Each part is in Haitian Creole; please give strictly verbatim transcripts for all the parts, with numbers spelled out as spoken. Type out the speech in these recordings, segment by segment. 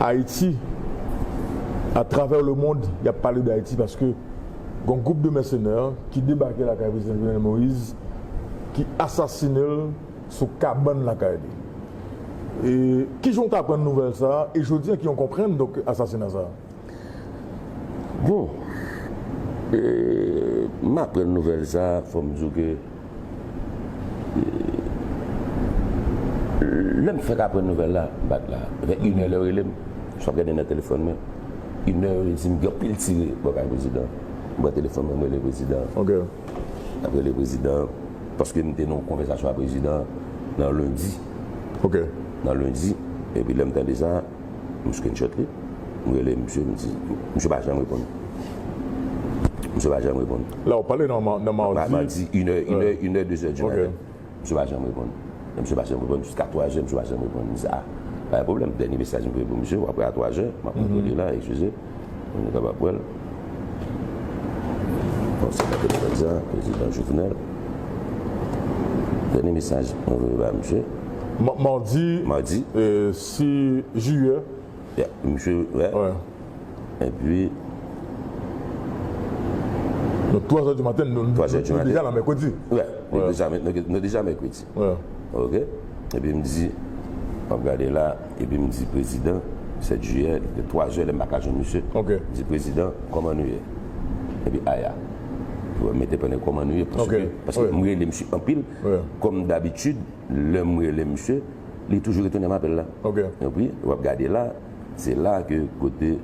Ayiti, atravè lemonn, y ap pale de Ayiti paske gen yon gwoup de mèsenè ki debake lakay Prezidan Jovenel Moïse, ki asasinen l sou kabann lakay li. E kijan w ta pran nouvèl sa a? E jodi a, kijan w konprann, donk, asasina sa a? Bon, e, m aprann nouvèl sa a, fò m di w ke, e, lè m fèk aprann nouvèl la, m pa t la. Vè inè lè w rele m, m sot gade nan telefòn mwen. Inè yo di m gen anpil tire bò kay prezidan. M pran telefòn mwen, m rele prezidan. Ok. M ap rele prezidan, paske m te nan yon konvèsasyon ak prezidan nan lendi. Ok. Nan lendi, epi lè m tande sa, m screenshot li, m rele misye, m di, misye pa janm reponn. Misye pa janm reponn. La, w pale nan ma- nan Ma- madi. Madi, inè, inè, Ouais. inè, de zè di Ok. maten. Misye pa janm reponn. Misye pa janm reponn jiska twa zè, misye pa janm reponn. M di, a, pa gen pwoblèm. Dènye mesaj m voye pou misye, w ap wè a twa zè, m ap montre li la, eskize. Nou kapab wè l. Bon, se pa telefòn sa, prezidan Jovenel. Dènye mesaj mwen voye ba misye. Ma- Madi, Madi. euh, sis jiyè. Ya, misye, wè. Ouais. Epi, Donk, twa zè di maten, nou, Twa zè di nou maten. deja nan mèkredi. wè, nou Ouais. deja, nou, nou deja mèkredi. Ouais. Ok? Epi m di, m ap gade la, epi m di prezidan, sèt jiyè, li te twa zè, lè m pa ka jwenn misye. Ok. M di, prezidan, kòman nou ye? Epi, aya. Mwen mete pandan kòman nou ye, paske, Ok. paske Ouais. m rele misye anpil, Ouais. kòm dabitid, lè m rele misye, li toujou retounen m apèl la. Ok. Epi, w ap gade la, se la ke kote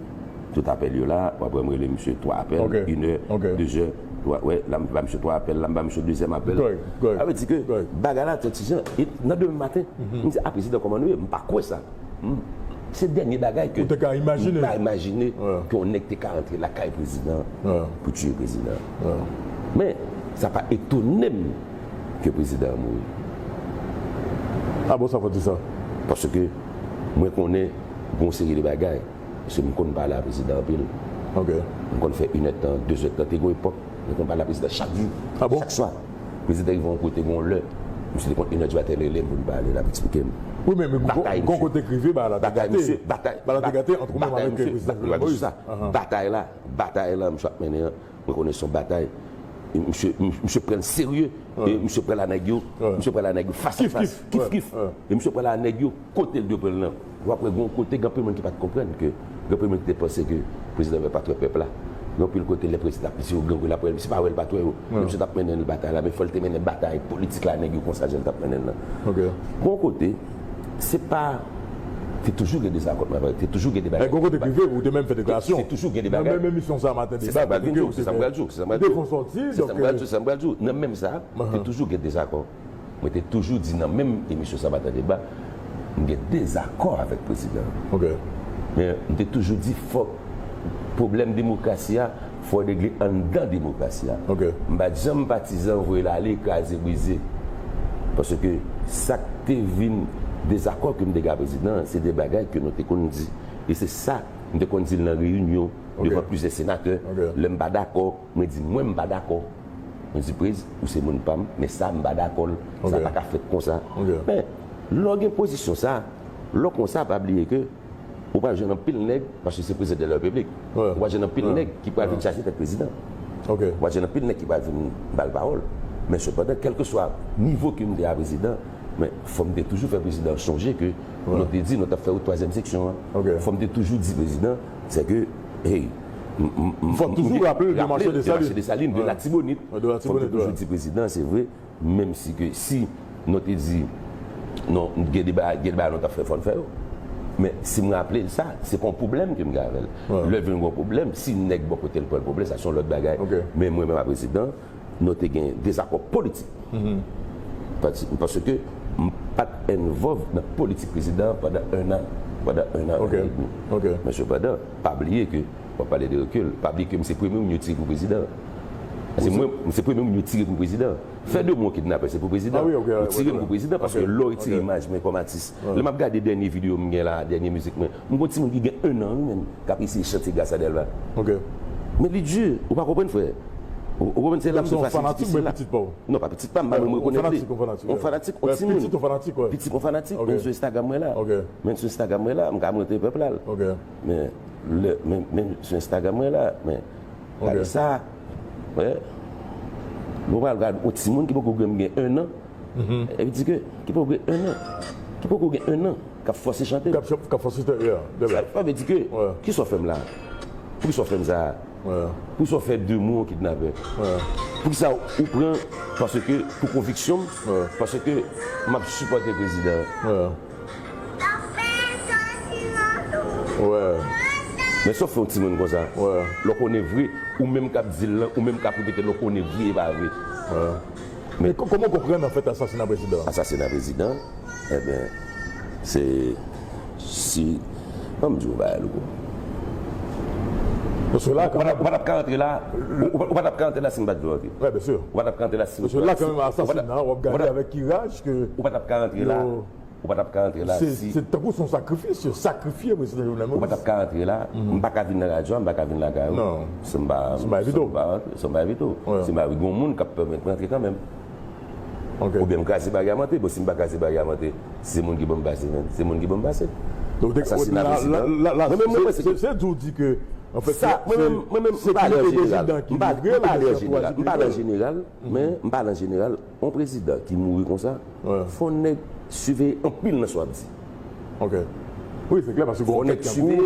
tout apèl yo la, w ap wè m rele misye twa apèl, Ok. inè, Ok. dezè, twa, wè, la m ba misye twa apèl, la m ba misye dezyèm apèl. Correct, correct. Sa vle di ke Correct. bagay la te ti jan, e nan demen maten, m di, a, prezidan, kòman nou ye? M pa kwè sa. M- Se dènye bagay ke Ou te ka imajine. M pa imajine Ouais. ke yon nèg te ka rantre lakay prezidan Ouais. pou tiye prezidan. Ouais. Men, sa pa etone m ke prezidan an mouri. A bon, sa fò di sa? Paske mwen konnen gon seri de bagay. Paske m konn pale a prezidan anpil. Ok. M konn fè inèdtan, dezèdtan. Te gon epòk, mwen konn pale a prezidan chak jou, A bon? chak swa. Prezidan rive yon kote, gon lè, misye te konn inè di maten rele m pou n pale, l ap eksplike m. Wi, men, men Batay, gon misye. Kote k rive, ba la te Batay, gate. Misye, batay. Ba la te gate ant ou menm avèk prezidan Jovenel Moïse. Batay la, batay la, misye ap mennen an, mwen konnen se yon batay. Misye, misye pran l serye, e misye pran la nèg yo, misye pran la nèg yo fas a fas, kif kif. E misye pran la nèg yo kote l dwe pran l nan. W ap wè gon kote, gen anpil moun ki pa t konprann ke, gen anpil moun ki te panse ke prezidan pa t wè pèp la. Gen anpil kote, lè prezidan ap di yo, gen anpil ap wè l, misye pa wè l, pa t wè yo. Misye t ap mennen l batay la, men fò l te mennen batay politik la, nèg yo konsa, jan l t ap mennen l lan. Gon kote, se pa, te toujou gen dezakò, te toujou gen deba. Gon kote prive, ou te menm fè deklarasyon. Te toujou gen deba. Nan menm emisyon sa maten, se sa m pral di w, se sa m pral di w, se sa m pral di w. Nan menm sa, te toujou gen dezakò. Mwen te toujou di nan menm emisyon sa maten deba, m gen dezakò avèk prezidan. Men m te toujou di fòk pwoblèm demokrasi a, fò regle anndan demokrasi a. M pa t janm patizan voye l ale, kraze, brize. Paske sa k te vin dezakò ke m te gen ak prezidan an, se de bagay ke nou te konn di. E se sa m te konn di l nan reyinyon, devan plizyè senatè. Lè m pa dakò, mwen di, mwen, m pa dakò. Mwen di, Prez, ou se moun pa m, men sa, m pa dakò l. Sa pa ka fèt konsa. Men, lè w gen pozisyon sa, lè w konsa, pa bliye ke ou pral jwenn anpil nèg, paske se prezidan de la repiblik. Ou pral jwenn anpil nèg ki pral vin chache tèt prezidan. Ou pral jwenn anpil nèg ki pral vin ba l pawòl. Men sepandan, kèlkeswa nivo ke m te a prezidan, men fò m te toujou fè prezidan an sonje ke nou te di nou t ap fè wout twazyèm seksyon an. Fò m te toujou di prezidan, se ke, hey, m, m, m, Fò toujou raple l de mache Desalin. Desalin, de Latibonit. Fò m te toujou di prezidan, se vre, menm si ke, si nou te di, non, gen de bagay, gen de bagay nou t ap fè, fò n fè yo. Men si m raple l sa, se pa yon pwoblèm ke m gen avè l. Lè vin yon pwoblèm, si nèg bò kote l pran l pwoblèm, sa se yon lòt bagay. Men mwen menm a prezidan, nou te gen dezakò politik. Paske m pa t envolve nan politik prezidan an pandan ennan, pandan ennan, ennan edmi. Men sepandan, pa bliye ke, w ap pale de rekil, pa bliye ke m se premye moun yo tire pou prezidan. Se mwen, m se premye moun yo tire pou prezidan. Fè de mwa w kidnape, se pou prezidan. Yo tire m pou prezidan paske lè w retire imaj mwen kòm atis. Lè m ap gade dènye videyo m gen la, dènye mizik mwen, m gon timoun ki gen ennan wi menm, k ap eseye chante Gracia Delva. Men li di, ou pa konprann, frè. Ou ou konprann, se la m di w, fasil, difisil la. Pitit pa w. Non, pa pitit pa m, ba mwen rekonèt li. Yon fanatik, yon fanatik. Yon fanatik, on ti moun. Pitit, yon fanatik, men sou Instagram mwen la. Men sou Instagram mwen la, m ka montre pèp la l. Men, men sou Instagram mwen la, men gade sa. Wè. Bon, pral gade yon timoun ki poko menm gen en an. Epi di ke, ki poko gen en an. Ki poko gen en an. K ap fòse chante. K ap fòse chante, yeah. Sa vle di ke, kisa w fè m la? Poukisa w fè m sa? Poukisa w fè de mwen yon kidnapè? Poukisa ou pran, paske pou konviksyon m, paske m ap sipòte prezidan an? Men sa w fè yon timoun konsa? Lè w konnen vre, ou menm k ap di l lan, ou menm k ap repete l, ou konnen vre e pa vre. Men kòman w konprann anfèt asasina prezidan an? Asasina prezidan an? Ebyen, se si, ban m di w yon bagay, Louko. Paske la, ou pa t ap ka antre la, ou pa t ap ka antre la si m pa t di w antre. Ou pa t ap ka antre la si m pa t di w antre. Paske la kanmenm asasina an, w ap gade avèk ki raj ke ou pa t ap ka antre la. Ou pa t ap ka antre la si. Se tankou se yon sakrifis, yo sakrifye prezidan Jovenel Moïse. Ou pa t ap ka antre la, m pa ka vin nan radyo a, m pa ka vin lakay ou. Si m pa, si m pa envite w. Si m pa envite w. Si m pa gen yon moun k ap pèmèt mwen antre kanmenm. Oubyen m kraze bagay a m antre, bon, si m pa kraze bagay a m antre, se moun ki ban m pase, menm. Se moun ki ban m pase. Asasina prezidan. Mwen menm, mwen panse ke. Se di w di ke, anfèt, se sekirite prezidan ki livre l, oubyen se pou aji prezidan? M pale an jeneral, men m pale an jeneral. Yon prezidan ki mouri konsa, fò nèg siveye anpil nan sa w ap di. Ok. Wi, se klè, paske gon kèk tankou,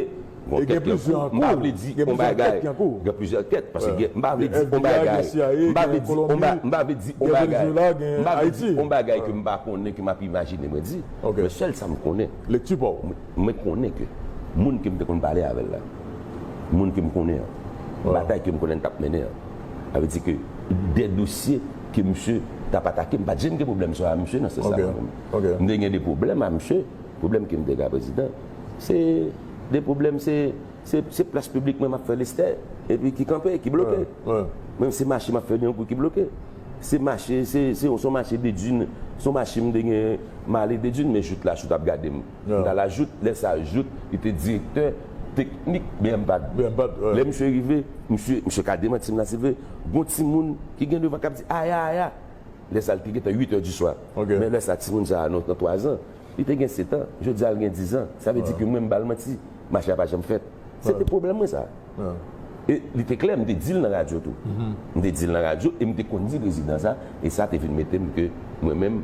e gen plizyè ankou. M pa vle di yon bagay, gen plizyè kèt, paske gen, m pa vle di yon bagay, m pa vle di yon bagay, m pa vle di yon bagay, m pa vle di yon bagay ke m pa konnen, ke m ap imajine mwen di. Men sèl sa m konnen. Lekti pa w. Mwen konnen ke moun ke m te konn pale avè l la, moun ke m konnen an, batay ke m konnen n t ap mennen an, sa vle di ke de dosye ke misye t ap atake, m pa t janm gen pwoblèm sa a misye nan sans sa mwen menm. M te gen de pwoblèm a misye, pwoblèm ke m te gen a prezidan, se de pwoblèm, se, se, se plas piblik mwen m ap fè lestè, epi ki kanpe, ki bloke. Mwen se mache m ap fè nan yon kou ki bloke. Se mache, se, se, se yon mache de djin, se yon mache m te gen, m ale de djin, men jout la, jout ap gade m. M t al a jout, lè sa a jout, li te direktè teknik B M pad. Lè misye rive, misye, misye ka demanti m la si l vle, gon timoun ki gen devan k ap di aya, aya. Lè sa a, li te gentan uit è di swa. Men lè sa a, timoun sa a, nan, nan twazan, li te gen sèt an, jodi a, l gen diz an. Sa vle di ke mwen, m ba l manti, mache a pa janm fèt. Se te pwoblèm mwen sa. E li te klè, m te di l nan radyo tou. M te di l nan radyo e m te konn di prezidan sa, e sa te vin mete m ke mwen menm,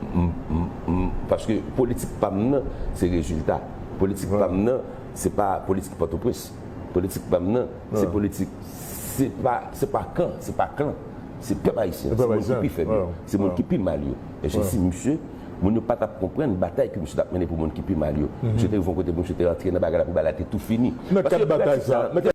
m, m, m, paske politik pa m nan, se rezilta. Politik pa m nan, se pa politik Pòtoprens. Politik pa m nan, se politik, se pa, se pa kan, se pa klan. Se pèp ayisyen, se moun ki pi fèb yo, se moun ki pi mal yo. E se si misye, moun yo pa t ap konprann batay ke misye t ap mennen pou moun ki pi mal yo. Misye te rive yon kote pou misye te rantre nan bagay la, pou bagay la te tou fini. Nan kad batay sa, nan